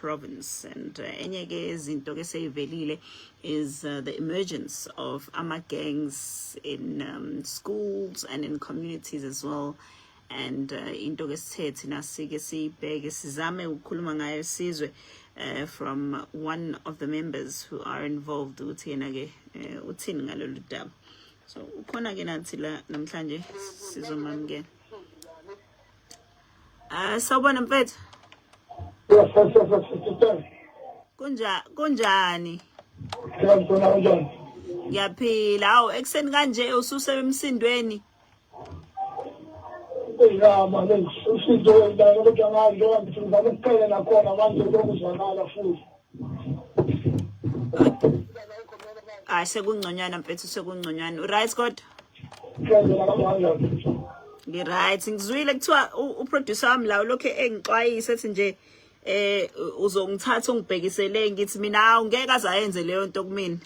Province. And enye ke izinto ke seyivelile is the emergence of ama gangs in schools and in communities as well. And into ke sithe thina sike siyibheke, sizame ukukhuluma ngayo, sizwe from one of the members who are involved ukuthi yena ke uthini ngalolu daba. So ukhona ke nathi la namhlanje, sizomamukela. Ah, sawubona mfethu. Yes, sister. Kunjani? Ngiyabona, kanjani? Ngiyaphila. Awu, ekuseni kanje ususemsindweni. Ya manje usizo wendaba, kodwa manje njengoba ngithi ngizama ukuqhela nakhona manje lokuzwakala futhi. Hayi, sekungconywana mfethu, sekungconywana. Right kodwa? Ngiyazela kanjani? Ngi-right. Ngizwile kuthiwa uproducer wami la ulokhu engixwayisa, ethi nje uzongithatha ungibhekisele. Ngithi mina awu, ngeke aze ayenze leyo nto kumina.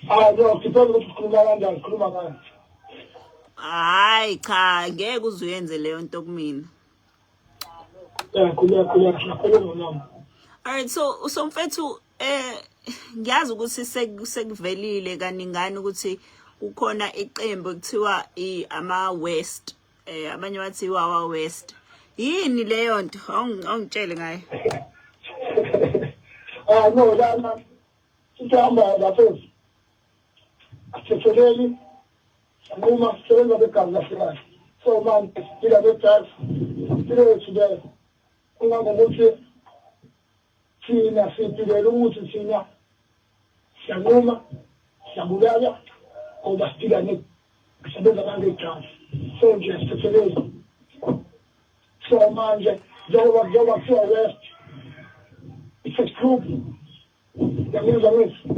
Ah no, siphethe ukuthi sikhuluma kanjani, sikhuluma ngani? Hayi cha, ngeke uze uyenze leyo nto kumina. Ya, khuluma, khuluma, khuluma nami. Alright, so mfethu, ngiyazi ukuthi sekuvelile kaningani ukuthi kukhona iqembu ekuthiwa ama West, abanye bathi iWawa West. Yini leyo nto? Awungitshele ngayo. Ah no, lana into hamba lapho asithetheleli, sinquma sisebenza begazi kahle kahle. So manje siphila ne-drugs, impilo yethu leyo, kungangokuthi thina siphilela ukuthi thina siyanquma, siyabulala, ngoba siphila sisebenza nange-drugs. So nje asithetheleli. So manje njengoba kuthiwa West, it's a group, yangizwa ngithi?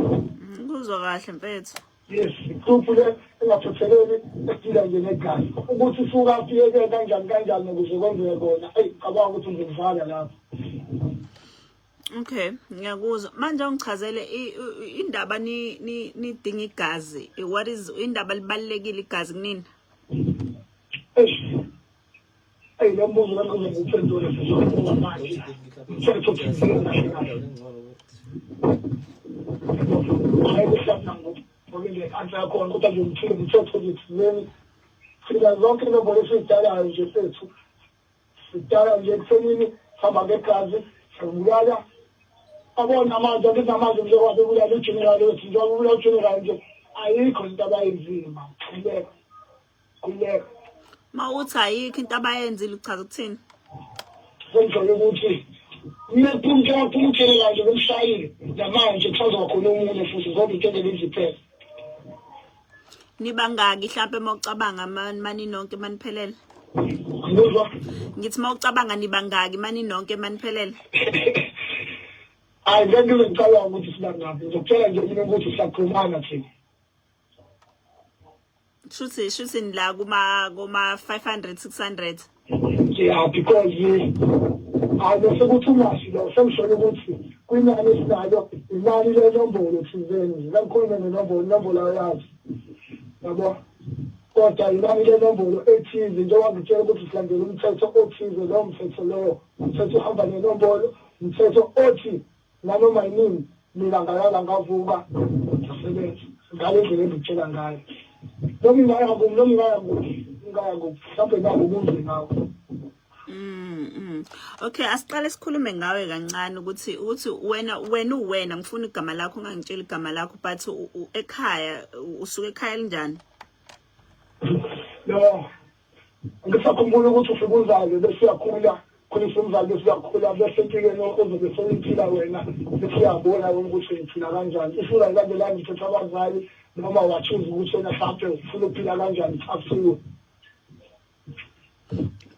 Ngikuzwa kahle mfethu. Yes, igroup le engathetheleli, esidila nje negazi, ukuthi usuka afike kanjani kanjani ukuze kwenzeke kona. Eyi, cabanga ukuthi ngizokuvala lapho. Okay, ngiyakuzwa. Manje ungichazele indaba ni nidinga igazi. What is indaba libalekile igazi kunini? Eish, eyi, lo mbuzo lami kuze ngiwuphendule sizokhuluma manje mthetho thizeni kahle kahle. Hayi, kuhlabna ngokile answer yakhona, kodwa nje ngithile mthetho nje thizeni. Thina zonke inombolo esiyidalayo nje fethu, sidala nje ekuthenini hamba ngegazi, siyabulala. Abona manje, angithi namanje njengoba bebulala ugeneral wethu, njengoba bebulala ugeneral nje, ayikho into abayenzile ma. Khululeka, khululeka. Mawuthi ayikho into abayenzile, uchaza ukuthini? Sengijwayele ukuthi njengoba kuphuma ugeneral nje bemshayile, namanje kusazoba khona omunye futhi, ngoba into engeke iziphele. Nibangaki mhlambe mawucabanga mani nonke maniphelele? Ngizwa? Ngithi mawucabanga, nibangaki mani nonke maniphelele? Hayi, ngeke ngize ngicabanga ukuthi sibangaphi. Ngizokutshela nje mina ukuthi siyaxhumana thina. Shuthi nila kuma 500 600? Yeah, because hayi, bese kuthi ungashi lo sengisholo ukuthi kwinani esinalo, inani lenombolo thizeni, ngikhulume nenombolo, inombolo ayazi yabo, kodwa inani lenombolo ethize. Njengoba ngitshela ukuthi silandela umthetho othize, lowo mthetho lowo umthetho uhamba nenombolo, umthetho othi nanoma yinini mina ngalala ngavuka ngasebenza ngale ndlela engikutshela ngayo, noma ingaya kuphi, noma ingaya kuphi, ingaya kuphi, mhlawumbe nako kuze ngawo. Okay, asiqale sikhulume ngawe kancane ukuthi wena uwena, ngifuna igama lakho, ungangitsheli igama lakho, but ekhaya usuke ekhaya elinjani? No, ngisakhumbula ukuthi ufika uzalwe, bese uyakhula, khulisa umzali, bese uyakhula, bese empilweni ozobe sewuyiphila wena, bese uyabona wena ukuthi ngiphila kanjani. If ungayilandelanga imithetho abazali noma wachoose ukuthi wena mhlawumbe ufuna ukuphila kanjani, it's up to you.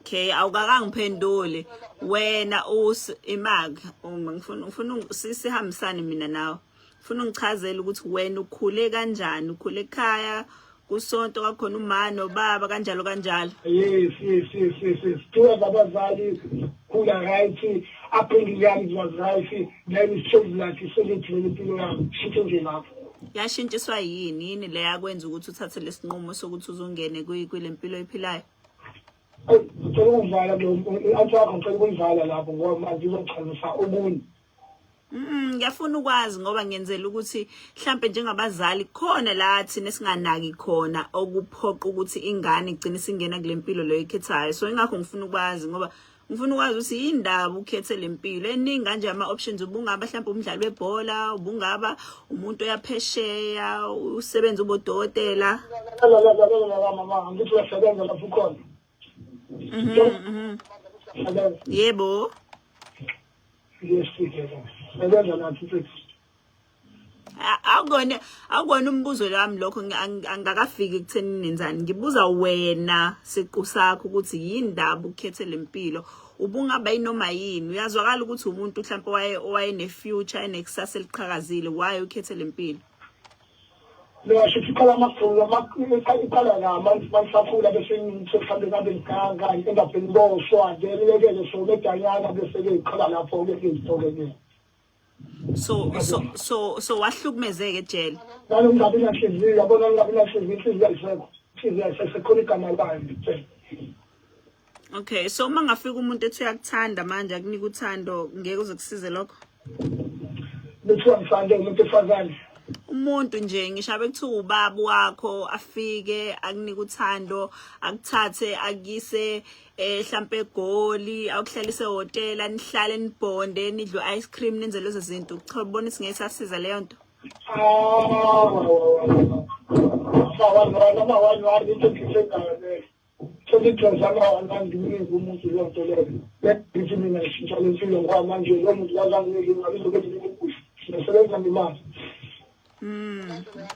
Okay, awukakangiphenduli. Wena us imag uma ngifuna sihambisane mina nawe. Ngifuna ungichazele ukuthi wena ukhule kanjani, ukhule ekhaya kusonto kwakhona uma nobaba, kanjalo kanjalo. Yes. Two abazali, khula right, upbringing yami was right, then it shows like isolid impilo yami. Shithe nje lapho. Yashintshiswa yini? Yini le yakwenza ukuthi uthathe lesinqumo sokuthi uzongene kule mpilo oyiphilayo? Eyi, ngicela ukuvala lo i-answer yakho, ngicela ukuyivala lapho ngoba manje izochazisa okunye. Ngiyafuna ukwazi ngoba ngenzela ukuthi mhlambe njengabazali khona la thina singanaki khona okuphoqa ukuthi ingane igcine singena kule mpilo leyo ikhethayo. So ingakho ngifuna ukwazi ngoba ngifuna ukwazi ukuthi yindaba ukhethe le mpilo eningi kanje. Ama-options, ubungaba mhlawumbe umdlali webhola, ubungaba umuntu oyaphesheya usebenza ubodokotela. Lalela mama, angithi uyasebenza lapho ukhona? Mhm. Uyasebenza? Yebo. Yes, sebenza nathi mfethu. Akukona umbuzo lami lokho, angakafiki ekutheni nenzani. Ngibuza wena siqu sakho ukuthi yindaba ukhethe lempilo. Ubungaba yinoma yini? Uyazwakala ukuthi umuntu mhlawumbe waye owayene future, enekusasa eliqhakazile. Why ukhethe lempilo? Ngasho ukuthi iqala amagculo, iqala la manisakhula, bese mhlawumbe ngabe ngiganga engapheli boshwa then yekele so medanyana, bese-ke iqala lapho-ke izinto-ke ke. So wahlukumezeka ejele? Nanokungabi nanhliziyo, yabona, ngingabi nanhliziyo, inhliziyo ayisekho, inhliziyo ayisekho, khona igama layo ngitshela. Okay, so uma ngafika umuntu ethi uyakuthanda manje, akunika uthando, ngeke uze kusize lokho? Bethiwa ngisande umuntu efazane? Umuntu nje, ngisho abe kuthiwa ubaba wakho, afike akunika uthando, akuthathe akuyise mhlambe eGoli, akuhlalise ehhotela, nihlale nibhonde, nidle ice cream, nenze lezo zinto, cha, ubona ukuthi ngeke sasiza leyo nto? Ama-one ama-one one, into engifegayo leyo. Sengigxoza ama-one one, nginika umuntu leyo nto leyo. Ngithi mina ngishintsha le mpilo ngoba manje lo muntu kazanginike imali, izobe nginika ukudla. Ngisebenza ngemali.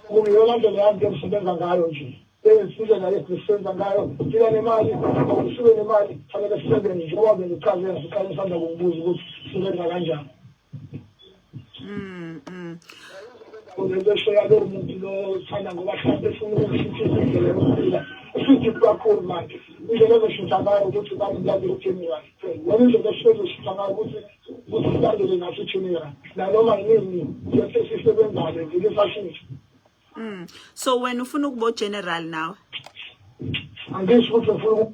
Kungiyona ndlela yami engisebenza ngayo nje. Indlela esisebenza ngayo, phila nemali, usuke nemali, fanele sisebenze njengoba bengichaze ngasiqale ngisanda kukubuza ukuthi sisebenza kanjani. Lento eshoya lowo muntu lo uthanda ngoba mhlawumbe efuna ukushintsha indlela yokuphila. Isithi kakhulu manje. Indlela ezoshintsha ngayo ukuthi bamlandele uGeneral. Yona indlela esizoshintsha ngayo ukuthi silandele nathi uGeneral. Nanoma yini yonke esisebenzayo vele sashintsha. So wena ufuna ukuba general nawe? Angisho ukuthi ngifuna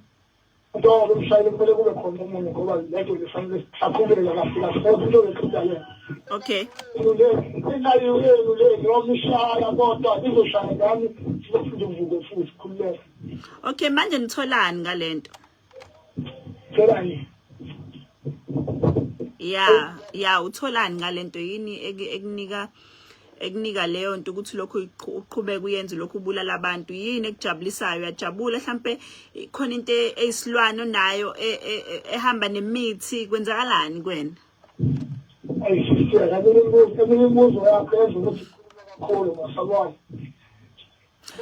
ukuba umshayeli, kumele kube khona omunye ngoba lento lifanele saqhubeka kahle kahle kodwa into leqeda yena. Inayo yenu le noma ishaya kodwa izoshaya ngami, sizophinde kuvuke futhi, khululeka. Okay, manje nitholani ngalento? Tholani? Ya, utholani ngalento? Yini ekunika leyo nto ukuthi lokhu uqhubeke uyenze lokhu, ubulala abantu? Yini ekujabulisayo? Uyajabula mhlambe khona into eyisilwane onayo ehamba nemithi? Kwenzakalani kuwena? Ayi sister, eminye imibuzo yakho yenza ukuthi ukhulume kakhulu, masabona.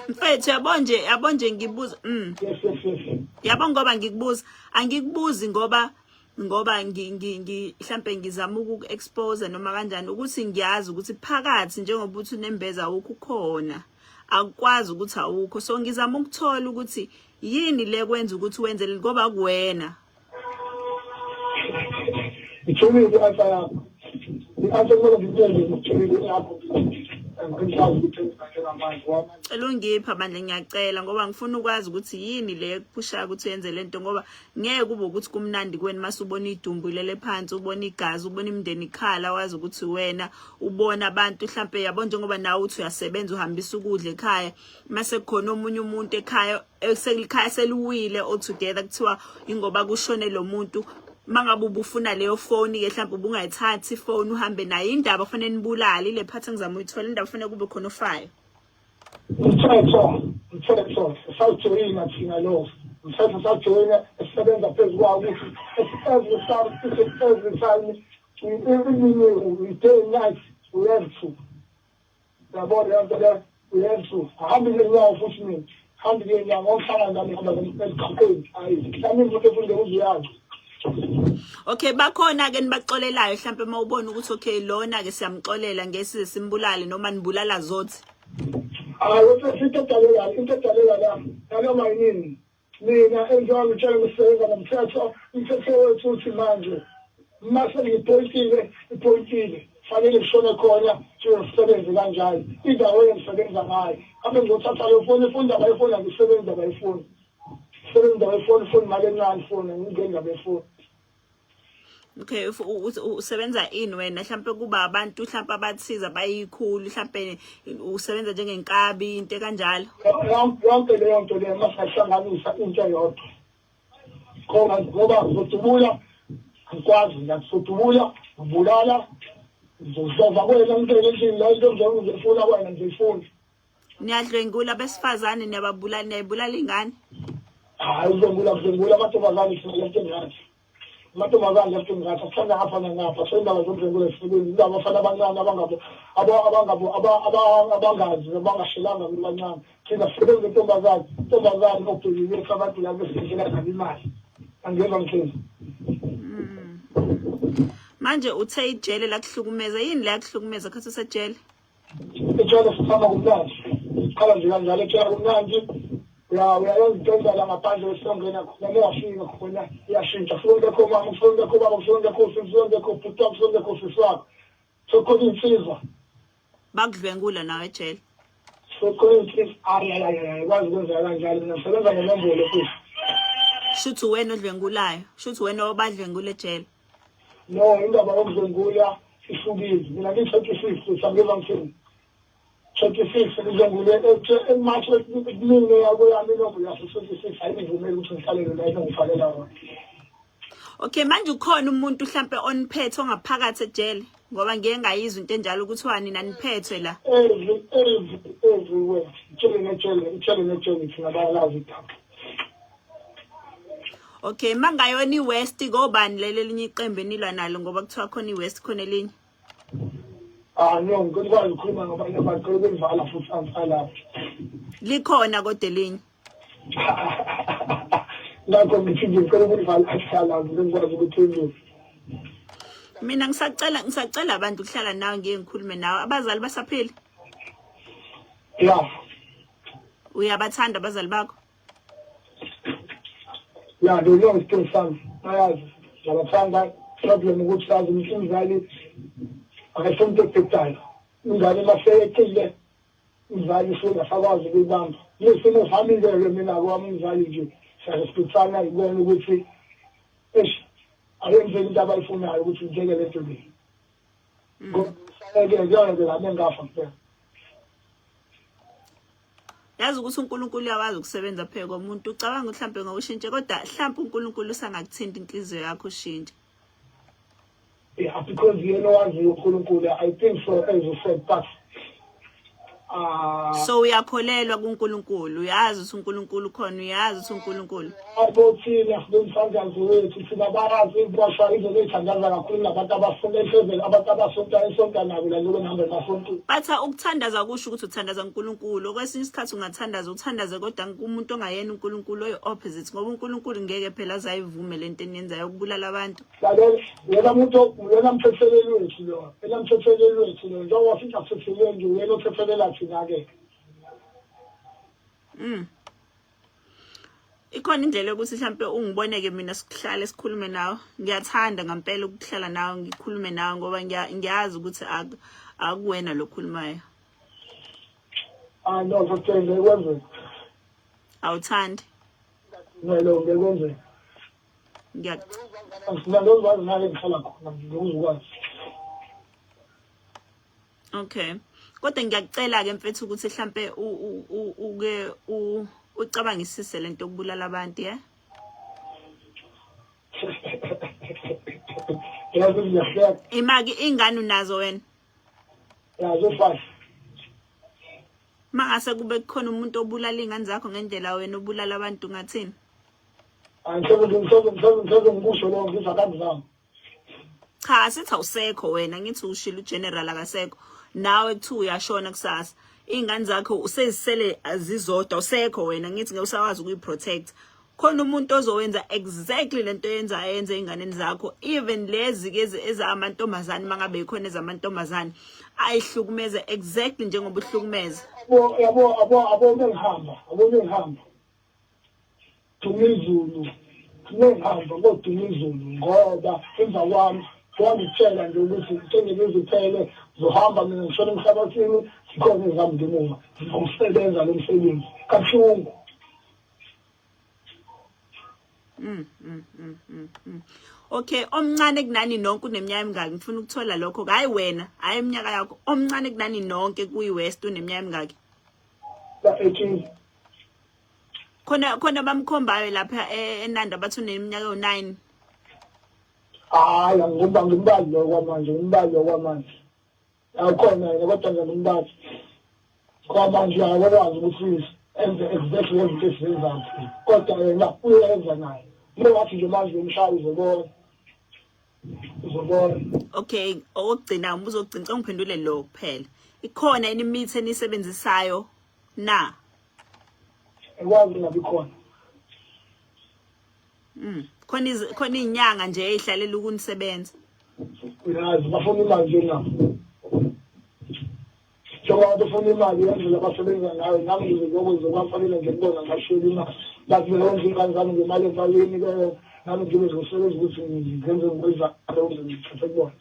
Mfethu, yabo nje ngibuza Yes. Yabo, ngoba ngikubuza, angikubuzi ngoba ngi mhlambe ngizama ukuku-expose noma kanjani, ukuthi ngiyazi ukuthi phakathi njengoba uthi unembeza awukho ukhona, akukwazi ukuthi awukho. So ngizama ukuthola ukuthi yini le kwenza ukuthi wenze ngoba kuwena. Ijulile i-answer yakho. I-answer kumele ngikuyele, ijulile yakho. Angikwazi ukuthi njengamanje wami. Cela ungipha bandla, ngiyacela, ngoba ngifuna ukwazi ukuthi yini le ekuphushayo ukuthi uyenze lento, ngoba ngeke kube ukuthi kumnandi kuweni mase ubona idumbu ilele phansi, ubona igazi, ubona imindeni ikhala, wazi ukuthi wena ubona abantu mhlambe, yabo, njengoba nawe uthi uyasebenza, uhambisa ukudla ekhaya, mase kukhona omunye umuntu ekhaya eselikhaya seliwile all together, kuthiwa ingoba kushone lo muntu. Mangabe ubufuna leyo phone ke, mhlawumbe ubungayithathi ifone uhambe nayo. Indaba kufanele nibulale ile phathi engizama uyithola, indaba kufanele kube khona ofayo. Umthetho sawujoyina thina lo mthetho, sawujoyina, esisebenza phezu kwawo ukuthi every time, every time, we day and night, we have to, yabo, leyo nto leyo, we have to. Ahambi ngenyawo futhi, mina hambi ngenyawo ngokuhlangana nami, hamba emgaqweni, hayi mhlawumbe imoto efunde uzuyazi. Okay, bakhona ke nibaxolelayo mhlawumbe uma ubona ukuthi okay, lona ke siyamxolela, ngeke size simbulale, noma nibulala zothi? Hayi, into edaleka la, nanoma yinini, mina enjengoba ngitshela, ngisebenza nomthetho. Umthetho wethu uthi manje mase ngipointile, ipointile fanele ngishone khona, siyosebenze kanjalo indawo engisebenza ngayo. Abe ngizothatha leyo foni, ifoni, indaba yefoni, angisebenzi indaba yefoni. Sebenza indaba yefoni, ifoni imali encane, ifoni angingeni indaba yefoni. Okay, usebenza ini wena? Mhlampe kuba abantu mhlampe abathize abayikhulu, mhlampe usebenza njengenkabi, into kanjalo. Yonke leyo nto leyo masingahlanganisa into eyodwa. Khona ngoba ngizodubula, angikwazi mina ngizodubula, ngibulala, ngizodlova kuwena ngingene endlini la into ngizoyifuna kuwena ngizoyifuna. Niyadlwengula abesifazane, niyababulala, niyayibulala ingane. Hayi, udlwengula kudlwengula amantombazane thina left and right. Amantombazane left and right asithanda ngapha nangapha. So indaba zokudlwengula zisebenzi indaba abafana abancane abangabo abangabo abangazi abangashelanga kubancane. Thina sisebenza intombazane, intombazane obhekile lethu abantu la besidlela nabo imali. Angiyeva mkhize. Manje uthe ijele lakuhlukumeza, yini la yakuhlukumeza khathi usejele? Ejele sisama kumnandi. Siqala nje kanjalo ejele kumnandi. Uyayenza into endala ngaphandle esongena khona uma wafika khona iyashintsha. Kusuke kungekho mama, kusuke kungekho baba, kusuke kungekho sisi, kusuke kungekho bhuti wakho, kusuke kungekho sisi wakho. Sekukhona iy'nsizwa. Bakudlwengula nawe ejele. Sekukhona iy'nsizwa. Ayi ayi ayi ayi kwazi kwenzeka kanjalo. Mina ngisebenza ngenombolo futhi. Shuthi wena odlwengulayo, shuthi wena obadlwengula ejele. No, indaba yokudlwengula ihlukile. Mina ngiyi-26 futhi angizwa ngithini. 26 ngidlwengule eMarch kumina yakweyami inombolo yase-26 ayingivumeli ukuthi ngihlalele la inongifakela wona. Okay, manje ukhona umuntu mhlampe oniphethe ongaphakathi ejele ngoba ngiye ngayizwa into enjalo kuthiwa nina niphethwe la. Every every everywhere. Ijele nejele, ijele nejele thina bayalazi idaba. Okay, mangayona iWest kobani leli elinye iqembu enilwa nalo ngoba kuthiwa khona iWest khona elinye. Ah no, ngikwazi ukukhuluma ngabanye abantu ukuvala futhi angisalapho. Likhona kodwa elinye. Ngakho ngithi nje ngicela ukulivala angisalapho ngikwazi ukuphendula. Mina ngisacela abantu ukuhlala nawe ngiye ngikhulume nawe. Abazali basaphila? Yeah. Uyabathanda abazali bakho? Ya, they know isitori sami, bayazi ngiyabathanda. Problem ukuthi yazi ukuthi umzali akayifuni into ebhedayo. Ingane uma seyeqile umzali usuke engasakwazi ukuyibamba. Kulesi simo sami-ke-ke mina kwami umzali nje siyarespectana ikona ukuthi eish ayenzeki into abayifunayo ukuthi ngiyeke le nto le. Ngoba kuyeke lami engafa kuphela. Yazi ukuthi uNkulunkulu uyakwazi ukusebenza phe komuntu, ucabanga mhlambe ngokushintsha kodwa mhlambe uNkulunkulu usangakuthinta inhliziyo yakho ushintshe. Yeah, because yena owaziyo uNkulunkulu, I think so as you said, but So uyakholelwa kuNkulunkulu, uyazi ukuthi uNkulunkulu ukhona, uyazi ukuthi uNkulunkulu. Abo thina sinomthandazo wethu thina bayazi iziboshwa izobe ithandaza kakhulu nabantu abafuna ehlezela abantu abasonta esonta nabo la njengoba nihamba emasontweni. But ukuthandaza kusho ukuthi uthandaza uNkulunkulu. Kwesinye isikhathi ungathandaza uthandaze kodwa kumuntu ongayena uNkulunkulu oyi opposite ngoba uNkulunkulu ngeke phela azayivume lento eniyenzayo ukubulala abantu. Lalela, yena muntu uyena mthetheleli wethu lo, yena mthetheleli wethu lo, njengoba sithi asithetheleli nje uyena othethelela thina-ke. Ikhona indlela yokuthi mhlampe ungiboneke mina sihlale sikhulume nawe. Ngiyathanda ngempela ukuhlala nawe ngikhulume nawe ngoba ngiyazi ukuthi akuwena lokhulumayo. Ah no, ngeke kwenzeke. Awuthandi? No, ngeke kwenzeke. Ngiyakucela. Ngizokwazi nale ngihlala khona, ngizokwazi. Okay. Kodwa ngiyakucela ke mfethu ukuthi mhlambe uke ucabangisise lento yokubulala abantu, yeah? Yazi ngiyahleka. Imaki ingane unazo wena? Yazi 5. Mangase kube kukhona umuntu obulala ingane zakho ngendlela wena obulala abantu ngathini? Angisoze ngikusho lokho ngithi akangizami. Cha sithi awusekho wena ngithi ushilo ugeneral akasekho nawe kuthiwa uyashona kusasa iy'ngane zakho usezisele zizodwa usekho wena ngithi ngeke usakwazi ukuyi-protect khona umuntu ozowenza exactly lento yenza ayenze ey'nganeni zakho even lezi ke ezamantombazane uma ngabe yikhona ezamantombazane ayihlukumeze exactly njengoba uhlukumeza yabo yabo abo bengihamba abo bengihamba Dumizulu ngihamba koDumizulu ngoba emva kwami wangitshela nje ukuthi ngeke ngiziphele ngizohamba mina ngishona emhlabathini zikhona ezami ngemuva ngizowusebenza lo msebenzi kabuhlungu. Okay, omncane kunani nonke uneminyaka emingaki? Ngifuna ukuthola lokho. Hayi wena, hayi iminyaka yakho. Omncane kunani nonke kuyi-West uneminyaka emingaki? Ba-18. Khona bamkhombayo lapha eNanda bathi uneminyaka ewu-9. Hayi, angikuba ngimbali lo kwamanje, ngimbali lo kwamanje. Awukhona yena kodwa nje ngimbali. Kwamanje akakwazi ukuthi enze exactly lezinto esizenzayo. Kodwa yena uyenza naye. Lo wathi nje manje umshaya uzobona. Uzobona. Okay, okugcina umbuzo wokugcina, ngicela ungiphendule lo kuphela. Ikhona yini imithi enisebenzisayo na? Ekwazi ngabi khona. Khona izinyanga nje ezihlalela ukunisebenza. Uyazi bafuna imali nje nabo. Njengoba befuna imali yendlela abasebenza ngayo, nami ngize ngiyokwenza kwafanele nje kubona ngashiyela imali. Bathi beyondla iy'ngane zami ngemali emfakeni ke nami ngibe ngisebenza ukuthi ngenze ngikwenzayo ukuze ngithathe kubona.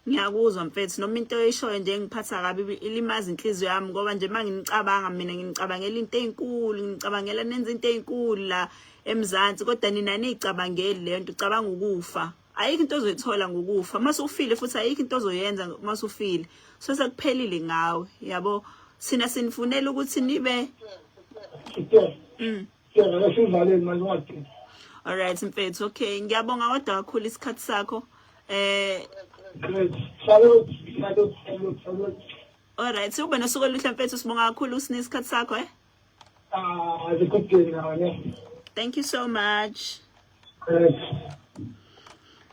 Ngiyakuzwa mfethu, noma into oyishoyo nje ngiphatha kabi, ilimaza inhliziyo yami, ngoba nje manginicabanga mina nginicabangela into ezinkulu, nginicabangela nenza into ezinkulu la eMzansi, kodwa nina niyicabangeli leyo nto. Ucabanga ukufa, ayikho into ozoyithola ngokufa. Mase ufile futhi ayikho into ozoyenza mase ufile, so sekuphelile ngawe, yabo. Sina sinifunela ukuthi nibe Siyena sivaleni manje, ungadini. Alright mfethu, okay, ngiyabonga kodwa kakhulu isikhathi sakho. Great. Salute, salute, salute, salute. Alright, ube nosuku oluhle mfethu, sibonga kakhulu usinike isikhathi sakho eh. Ah, have a good day now, ne? Thank you so much. Great.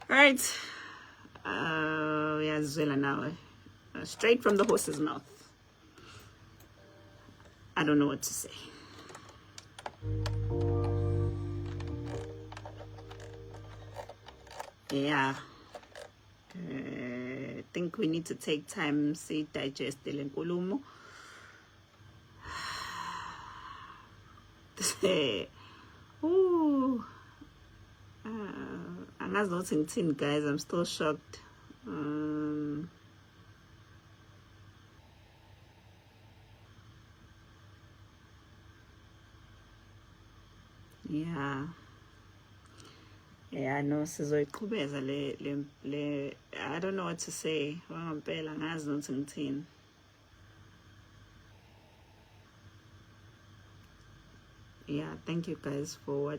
Right. Uyazwela nawe. Straight from the horse's mouth. I don't know what to say. Yeah. I think we need to take time see digest le nkulumo. Ooh. Angazi nokuthi ngithini guys, I'm still shocked. Yeah. Yeah, no, sizoyiqhubeza le I don't know what to say. Ngempela ngazi nokuthi ngithini. Yeah, thank you guys for watching.